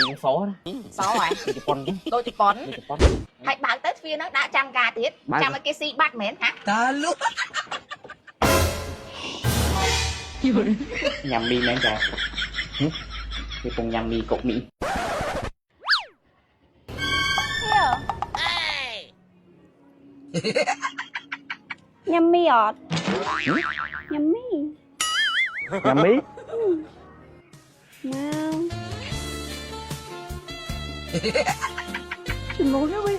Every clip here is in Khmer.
នឹងសណា សហ៎ ដូចជប៉ុនចឹង ដូចជប៉ុន ដូចជប៉ុន ហើយបើកទៅទ្វារហ្នឹងដាក់ចាំការទៀត បើក ចាំឲ្យគេស៊ីបាត់មែនហ៎ តាលុះ ញ៉ាំមីមែនចាហឹមគេពងញ៉ាំមីកុកមី ញ៉ាំមីអត់ញ៉ាំមី ញ៉ាំមី មកជំនួសវិញ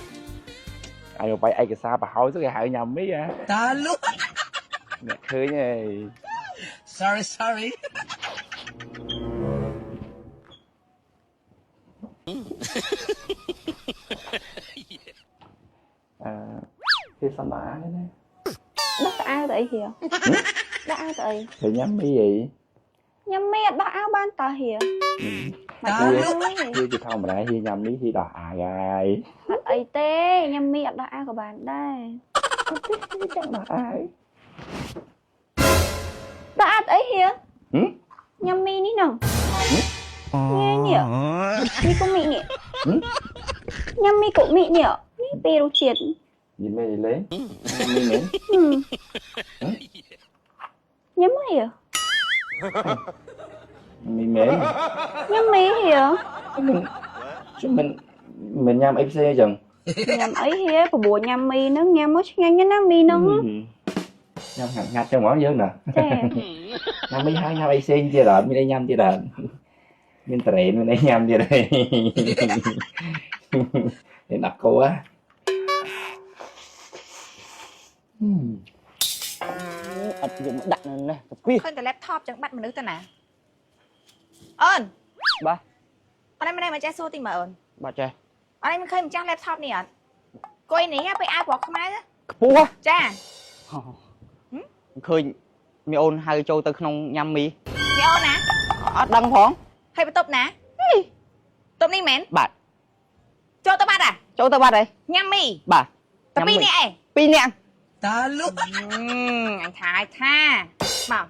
ឲ្យមកបាយឯកសារប្រហើយទៅគេហៅញ៉ាំមីហ៎ តាលុះ អ្នកឃើញហី Sorry, sorry. អឺគេសំដានេះណា ដោះខោអាវទៅអីហៀដោះអាវទៅអី គេញ៉ាំមីហី ញ៉ាំមីអត់ដោះអាវបានតើហៀមក តា អើ លុះ យ វាជាធម្មតាហ៊ីញ៉ាំមីហ៊ីដោះអាវហើយ អត់អីទេញ៉ាំមីអត់ដោះអាវក៏បានដែរ ចង់ដោះអាវ ដោះអាវទៅអីហៀ ហឹម ញ៉ាំមីនេះហ្នឹងនេះនេះមីកុំមីនេះញ៉ាំមីកុំមីនេះនេះពីររសជាតិ និយាយមែននិយាយលេងញ៉ាំមីមែន ហឹមញ៉ាំមី មីមែន ញ៉ាំមីហៀ ជុំមិនមិនញ៉ាំអីផ្សេងអញ្ចឹង ញ៉ាំអីហៀប្របួញ៉ាំមីហ្នឹងញ៉ាំមកឆ្ងាញ់ណាស់ណាមីហ្នឹង ញ៉ាំងាត់ងាត់ចឹងហ្មងយើងណា ចា ញ៉ាំមីហើយញ៉ាំអីផ្សេងទៀតអត់មានអីញ៉ាំទៀតអត់មានត្រេនមានអីញ៉ាំទៀតអី មានដាក់គោហ៎ អត់យកមកដាក់នៅនេះកាពី ឃើញតែ laptop ចឹងបាត់មនុស្សទៅណាអូន បាទ អនឯងម្នាក់មកចេះសួរតិចមើលអូន បាទចេះ អនឯងមិនឃើញម្ចាស់ laptop នេះអត់គួយនេះពេលអាវពណ៌ខ្មៅ ខ្ពស់ ចា ឃើញមីអូនហៅចូលទៅក្នុងញ៉ាំមី នេះអូនណា អត់ដឹងផង ហើយបន្ទប់ណាបន្ទប់នេះមែន បាទ ចូលទៅបាត់អា ចូលទៅបាត់ហើយ ញ៉ាំមី បាទ តែពីរនាក់ឯង ពីរនាក់ តាលុះ អញថាឲ្យថាមក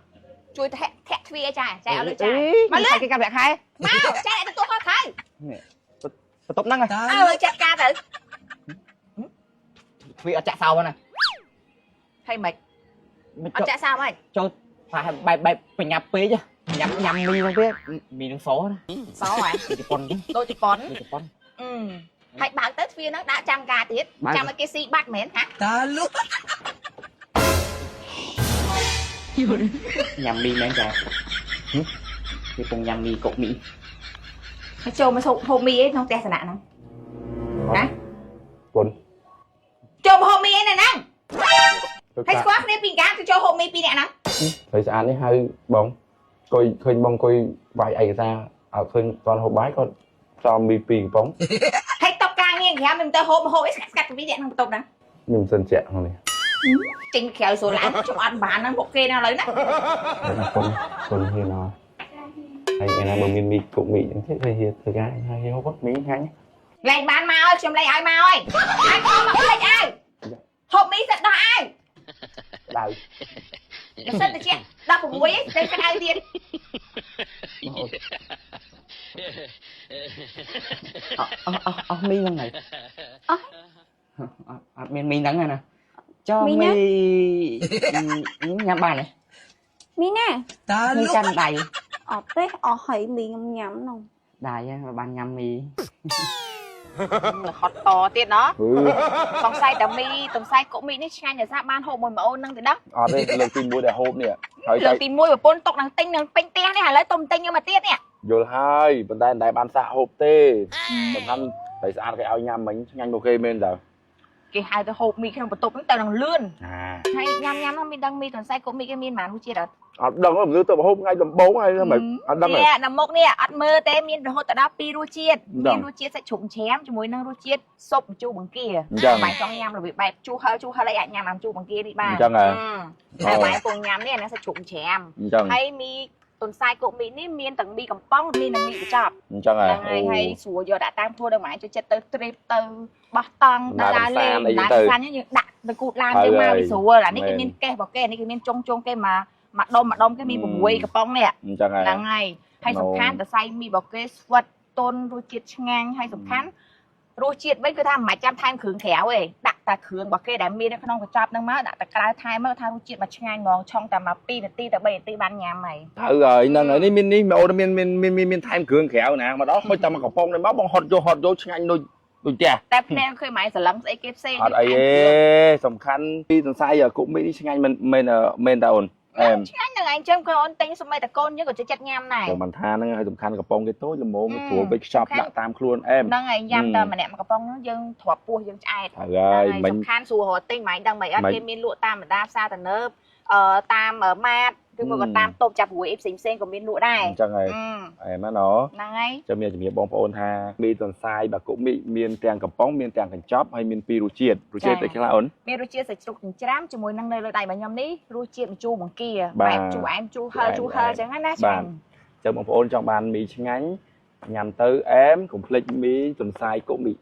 ជួយធាក់ធាក់ទ្វារចាចាឲ្យលុយចាមកលឿន គេកាត់ប្រាក់ខែ មកចាអ្នកទទួលខុសត្រូវ បន្ទប់ហ្នឹង តា អើ លុះ ចាត់ការទៅ ទ្វារអត់ចាក់សោណា ហើយមិនអត់ចាក់សោមិន ចូលប្រហែលបែបបែបបញ្ញាប់ពេកញ៉ាំញ៉ាំមីហ្នឹងទៀតមីនឹងសណា សហ៎ ដូចជប៉ុនចឹង ដូចជប៉ុន ដូចជប៉ុន អឺហើយបើកទៅទ្វារហ្នឹងដាក់ចាំការទៀត បើក ចាំឲ្យគេស៊ីបាត់មែនហ៎ តាលុះ ញ៉ាំមីមែនចាគេពងញ៉ាំមីកុកមី ហើយចូលមកហូបមីអីក្នុងផ្ទះសំណាក់ហ្នឹងណា ពុន ចូលមកហូបមីអីនៅហ្នឹងហើយស្គាល់គ្នាពីកាលទៅចូលហូបមីពីរនាក់ហ្នឹង ហើយស្អាតនេះហៅបងអង្គុយឃើញបងអង្គុយវាយឯកសារឲ្យឃើញតន់ហូបបាយគាត់សមមីពីរកំប៉ុង ហើយតបការងារក្រៅមិនទៅហូបមកហូបអីស្កាត់ស្កាត់ពីរនាក់ហ្នឹងបន្ទប់ហ្នឹង ខ្ញុំសិនជាក់ហ្នឹងនេះ ចេញក្រៅសូឡានខ្ញុំអត់បានហ្នឹងពួកគេណាឥឡូវណា ពុនពុនហ៊ានអត់ហើយឯណាបើមានមីគុកមីអញ្ចឹងទេហ៊ានធ្វើការហើយហ៊ានហូបមីហាញ់ លែងបានមកឲ្យខ្ញុំលែងឲ្យមកឲ្យហើយខំមកលេចឲ្យហូបមីសិតដោះឲ្យ ដៅ បើសិនតែជា16ឯងទៅក្តៅទៀត អស់អស់អស់មីហ្នឹងហើយ អស់ អត់មានមីហ្នឹងណាចុះ មីណា មីញ៉ាំបានទេ មីណា តា មី លុះ កាន់ដៃ អត់ទេអស់ហើយមីខ្ញុំញ៉ាំហ្នឹង ដៃហ្នឹងបានញ៉ាំមី ហត់តទៀតណោះ ហឺ សង្ស័យតែមីសង្ស័យកុកមីនេះឆ្ងាញ់ដោយសារបានហូបមួយម៉អូនហ្នឹងទៅដឹង អត់ទេលើកទី1ដែលហូបនេះហើយ លើ តែ កទី1ប្រពន្ធຕົកនឹងទិញនឹងពេញផ្ទះនេះឥឡូវទុំទិញយកមកទៀតនេះ យល់ហើយប៉ុន្តែមិនដែលបានសាកហូបទេសំខាន់តែស្អាតគេឲ្យញ៉ាំមិញឆ្ងាញ់មកគេមែនតើ គេហៅទៅហូបមីក្នុងបន្ទប់ហ្នឹងទៅនឹងលឿន អា ហើយញ៉ាំញ៉ាំហ្នឹងមានដឹងមីសង្ស័យកុកមីគេមានប៉ុន្មានរសជាតិអត់ អត់ដឹងទេមនុស្សទៅហូបថ្ងៃដំបូងហើយមិនអត់ដឹងទេ នេះនៅមុខនេះអត់មើលទេមានរហូតទៅដល់2រសជាតិ ដឹង មានរសជាតិសាច់ជ្រូកច្រាមជាមួយនឹងរសជាតិស៊ុបម្ជូរបង្គា អញ្ចឹង បាយចង់ញ៉ាំរបៀបបែបជូរហឹរជូរហឹរអីអាចញ៉ាំអាម្ជូរបង្គានេះបាន អញ្ចឹងហ៎ តែបាយពងញ៉ាំនេះអាហ្នឹងសាច់ជ្រូកច្រាម អញ្ចឹង ហើយមីទុនសាយកុកមីនេះមានទាំងមីកំប៉ុងមានទាំងមីកញ្ចប់ អញ្ចឹងហ៎ ហ្នឹងហើយហើយស្រួលយកដាក់តាមខ្លួនដល់ម៉ែចូលចិត្តទៅទ្រីបទៅបោះតង់ទៅដើរលេង ដើរ ដើរ កម្សាន្តអី កម្សាន្តយើងដាក់ទៅគូតឡាន ហើយ យើងមក ហើយ វាស្រួលអានេះគេ មែន មានកេះរបស់គេអានេះគេមានចុងចុងគេមកមកដុំមកដុំគេមាន6កំប៉ុងនេះ អញ្ចឹងហ៎ ហ្នឹងហើយហើយ ណូ សំខាន់តសៃមីរបស់គេស្វិត ទន់រសជាតិឆ្ងាញ់ហើយសំខាន់រសជាតិវិញគឺថាមិនបាច់ចាំថែមគ្រឿងក្រៅទេដាក់តែគ្រឿងរបស់គេដែលមាននៅក្នុងកញ្ចប់ហ្នឹងមកដាក់តែក្រៅថែមមកថារសជាតិមកឆ្ងាញ់ហ្មងឆុងតែមក2នាទីទៅ3នាទីបានញ៉ាំហើយ ត្រូវហើយហ្នឹងហើយនេះមាននេះអូនមានមានមានមានថែមគ្រឿងក្រៅណាមកដល់ហុចតែមកកំប៉ុងនេះមកបងហត់យកហត់យកឆ្ងាញ់ដូចដូចផ្ទះ តែភ្នែកឃើញម៉ែស្រឡឹងស្អីគេផ្សេង អត់អីទេសំខាន់ពីសរសៃគុកមីនេះឆ្ងាញ់មិនមែនមែនតាអូនអែម ឆ្ងាញ់ហ្នឹងឯងចឹងគាត់អូនទិញសូម្បីតែកូនយើងក៏ចិត្តញ៉ាំដែរ ចាំមិនថាហ្នឹងហើយសំខាន់កំប៉ុងគេតូចល្មមស្រួលវេចខ្ចប់ដាក់តាមខ្លួនអែម ហ្នឹងហើយញ៉ាំតែម្នាក់មកកំប៉ុងហ្នឹងយើងទ្រាប់ពោះយើងឆ្អែត ត្រូវហើយមិញ សំខាន់ស្រួលរកទិញម៉ែដឹងមិនអត់គេមានលក់តាមបណ្ដាផ្សារទំនើបអឺតាមម៉ាតឬមកក៏តាមតូបចាប់រួយអីផ្សេងផ្សេងក៏មានលក់ដែរ អញ្ចឹងហើយអែមណាណ ហ្នឹងហើយ ចាំមានជំរាបបងប្អូនថាមីសន្សាយបាគុមីមានទាំងកំប៉ុងមានទាំងកញ្ចប់ហើយមានពីររសជាតិរសជាតិអីខ្លះអូន មានរសជាតិសាច់ជ្រូកចិញ្ច្រាំជាមួយនឹងនៅលើដៃរបស់ខ្ញុំនេះរសជាតិម្ជូរបង្គាបែបជូរអែមជូរហឹរជូរហឹរអញ្ចឹងណាឆ្ងាញ់ ចឹងបងប្អូនចង់បានមីឆ្ងាញ់ញ៉ាំទៅអែមកុំភ្លេចមីសន្សាយគុមី